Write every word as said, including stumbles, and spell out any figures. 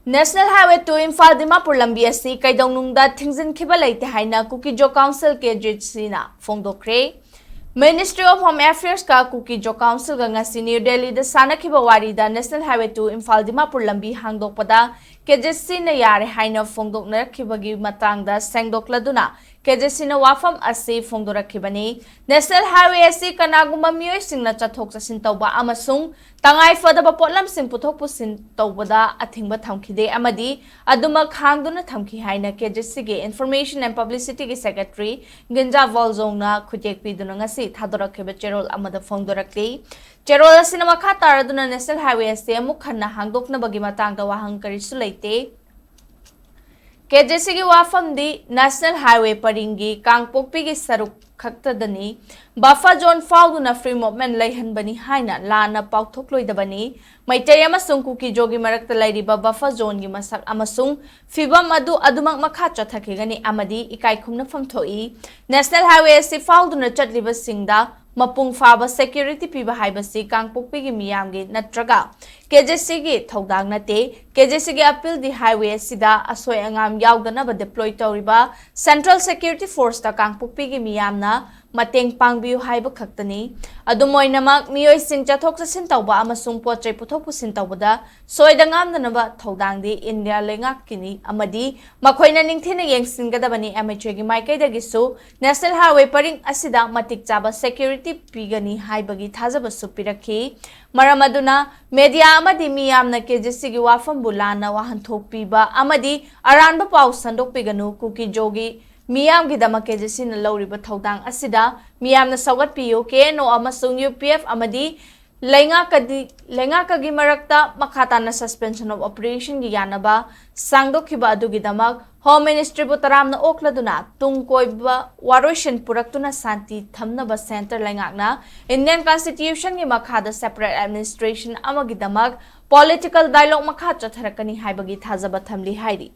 National Highway two Imphal Dimapur lambi ꯑꯁꯤ ꯀꯩꯗꯧꯅꯨꯡꯗ ꯊꯤꯡꯖꯤꯟꯈꯤꯕ ꯂꯩꯇꯦ ꯍꯥꯏꯅ Kuki-Zo Council, K J C ꯅ ꯐꯣꯡꯗꯣꯛꯈ꯭ꯔꯦ꯫ Ministry of Home Affairs ꯀ Kuki-Zo Council ꯒ ꯉꯁꯤ New Delhi ꯗ ꯁꯥꯟꯅꯈꯤꯕ ꯋꯥꯔꯤꯗ National Highway two Imphal Dimapur lambi ꯍꯥꯡꯗꯣꯛꯄꯗ K J C ꯅ ꯌꯥꯔꯦ ꯍꯥꯏꯅ ꯐꯣꯡꯗꯣꯛꯅꯔꯛꯈꯤꯕꯒꯤ ꯃꯇꯥꯡꯗ ꯁꯦꯡꯗꯣꯛꯂꯗꯨꯅ K J C ꯅ ꯋꯥꯐꯝ ꯑꯁꯤ ꯐꯣꯡꯗꯣꯔꯛꯈꯤꯕꯅꯤ꯫ National Highway ꯑꯁꯤ ꯀꯅꯥꯒꯨꯝꯕ ꯃꯤꯑꯣꯏꯁꯤꯡꯅ ꯆꯠꯊꯣꯛ ꯆꯠꯁꯤꯟ ꯇꯧꯕ ꯑꯃꯁꯨꯡ ꯇꯉꯥꯏ ꯐꯗꯕ ꯄꯣꯠꯂꯝꯁꯤꯡ ꯄꯨꯊꯣꯛ ꯄꯨꯁꯤꯟ ꯇꯧꯕꯗ ꯑꯊꯤꯡꯕ ꯊꯝꯈꯤꯗꯦ ꯑꯃꯗꯤ ꯑꯗꯨꯃꯛ ꯍꯥꯡꯗꯨꯅ ꯊꯝꯈꯤ ꯍꯥꯏꯅ K J C ꯒꯤ Information and Publicity ꯒꯤ Secretary ꯒꯤꯟꯖꯥ ꯋꯥꯜꯖꯣꯡꯅ ꯈꯨꯠꯌꯦꯛ ꯄꯤꯗꯨꯅ ꯉꯁꯤ ꯊꯥꯗꯣꯔꯛꯈꯤꯕ ꯆꯦꯔꯣꯜ ꯑꯃꯗ ꯐꯣꯡꯗꯣꯔꯛꯂꯤ꯫ ꯆꯦꯔꯣꯜ ꯑꯁꯤꯅ ꯃꯈꯥ ꯇꯥꯔꯗꯨꯅ National Highway ꯑꯁꯤ ꯑꯃꯨꯛ ꯍꯟꯅ ꯍꯥꯡꯗꯣꯛꯅꯕꯒꯤ ꯃꯇꯥꯡꯗ ꯋꯥꯍꯪ ꯀꯔꯤꯁꯨ ꯂꯩꯇꯦ꯫ K J C ꯒꯤ ꯋꯥꯐꯝꯗꯤ National Highway ꯄꯔꯤꯡꯒꯤ ꯀꯥꯡꯄꯣꯛꯄꯤꯒꯤ ꯁꯔꯨꯛ ꯈꯛꯇꯗꯅꯤ꯫ Buffer zone ꯐꯥꯎꯗꯨꯅ free movement ꯂꯩꯍꯟꯕꯅꯤ ꯍꯥꯏꯅ ꯂꯥꯟꯅ ꯄꯥꯎꯊꯣꯛꯂꯣꯏꯗꯕꯅꯤ꯫ ꯃꯩꯇꯩ ꯑꯃꯁꯨꯡ Kuki-Zo ꯒꯤ ꯃꯔꯛꯇ ꯂꯩꯔꯤꯕ buffer zone ꯒꯤ ꯃꯁꯛ ꯑꯃꯁꯨꯡ ꯐꯤꯚꯝ ꯑꯗꯨ ꯑꯗꯨꯃꯛ ꯃꯈꯥ ꯆꯠꯊꯈꯤꯒꯅꯤ ꯑꯃꯗꯤ ꯏꯀꯥꯏ ꯈꯨꯝꯅꯐꯝ ꯊꯣꯛꯏ꯫ National Highway ꯑꯁꯤ ꯐꯥꯎꯗꯨꯅ ꯆꯠꯂꯤꯕꯁꯤꯡꯗ ꯃꯄꯨꯡ ꯐꯥꯕ security ꯄꯤꯕ ꯍꯥꯏꯕꯁꯤ ꯀꯥꯡꯄꯣꯛꯄꯤꯒꯤ ꯃꯤꯌꯥꯝꯒꯤ ꯅꯠꯇ꯭ꯔꯒ K J C ꯒꯤ ꯊꯧꯗꯥꯡ ꯅꯠꯇꯦ꯫ K J C ꯒꯤ appeal ꯗꯤ highway ꯑꯁꯤꯗ ꯑꯁꯣꯏ ꯑꯉꯥꯝ ꯌꯥꯎꯗꯅꯕ deploy ꯇꯧꯔꯤꯕ Central Security Force ꯇ ꯀꯥꯡꯄꯣꯛꯄꯤꯒꯤ ꯃꯤꯌꯥꯝꯅ ꯃꯇꯦꯡ ꯄꯥꯡꯕꯤꯌꯨ ꯍꯥꯏꯕ ꯈꯛꯇꯅꯤ꯫ ꯑꯗꯨꯝ ꯑꯣꯏꯅꯃꯛ, ꯃꯤꯑꯣꯏꯁꯤꯡ ꯆꯠꯊꯣꯛ ꯆꯠꯁꯤꯟ ꯇꯧꯕ ꯑꯃꯁꯨꯡ ꯄꯣꯠ ꯆꯩ ꯄꯨꯊꯣꯛ ꯄꯨꯁꯤꯟ ꯇꯧꯕꯗ ꯁꯣꯏꯗ ꯉꯥꯝꯗꯅꯕ ꯊꯧꯗꯥꯡꯗꯤ ꯏꯟꯗꯤꯌꯥ ꯂꯩꯉꯥꯛꯀꯤꯅꯤ ꯑꯃꯗꯤ ꯃꯈꯣꯏꯅ ꯅꯤꯡꯊꯤꯅ ꯌꯦꯡꯁꯤꯟꯒꯗꯕꯅꯤ꯫ M H A ꯒꯤ ꯃꯥꯏꯀꯩꯗꯒꯤꯁꯨ National Highway ꯄꯔꯤꯡ ꯑꯁꯤꯗ ꯃꯇꯤꯛ ꯆꯥꯕ security ꯄꯤꯒꯅꯤ ꯍꯥꯏꯕꯒꯤ ꯊꯥꯖꯕꯁꯨ ꯄꯤꯔꯛꯈꯤ꯫ ꯃꯔꯝ ꯑꯗꯨꯅ media ꯑꯃꯗꯤ ꯃꯤꯌꯥꯝꯅ K J C ꯒꯤ ꯋꯥꯐꯝꯕꯨ ꯂꯥꯟꯅ ꯋꯥꯍꯟꯊꯣꯛ ꯄꯤꯕ ꯑꯃꯗꯤ ꯑꯔꯥꯟꯕ ꯄꯥꯎ ꯁꯟꯗꯣꯛꯄꯤꯒꯅꯨ꯫ Kuki-Zo ꯒꯤ ꯃꯤꯌꯥꯝꯒꯤꯗꯃꯛ K J C ꯅ ꯂꯧꯔꯤꯕ ꯊꯧꯗꯥꯡ ꯑꯁꯤꯗ ꯃꯤꯌꯥꯝꯅ ꯁꯧꯒꯠꯄꯤꯌꯨ꯫ K N O ꯑꯃꯁꯨꯡ U P F ꯑꯃꯗꯤ ꯂꯩꯉꯥꯛꯀꯗꯤ, ꯂꯩꯉꯥꯛꯀꯒꯤ ꯃꯔꯛꯇ ꯃꯈꯥ ꯇꯥꯅ suspension of operation ꯒꯤ ꯌꯥꯅꯕ ꯁꯥꯡꯗꯣꯛꯈꯤꯕ ꯑꯗꯨꯒꯤꯗꯃꯛ Home Ministry ꯕꯨ ꯇꯔꯥꯝꯅ ꯑꯣꯛꯂꯗꯨꯅ ꯇꯨꯡ ꯀꯣꯏꯕ ꯋꯥꯔꯣꯏꯁꯤꯟ ꯄꯨꯔꯛꯇꯨꯅ ꯁꯥꯟꯇꯤ ꯊꯝꯅꯕ Centre ꯂꯩꯉꯥꯛꯅ Indian Constitution ꯒꯤ ꯃꯈꯥꯗ separate administration ꯑꯃꯒꯤꯗꯃꯛ political dialogue ꯃꯈꯥ ꯆꯠꯊꯔꯛꯀꯅꯤ ꯍꯥꯏꯕꯒꯤ ꯊꯥꯖꯕ ꯊꯝꯂꯤ ꯍꯥꯏꯔꯤ꯫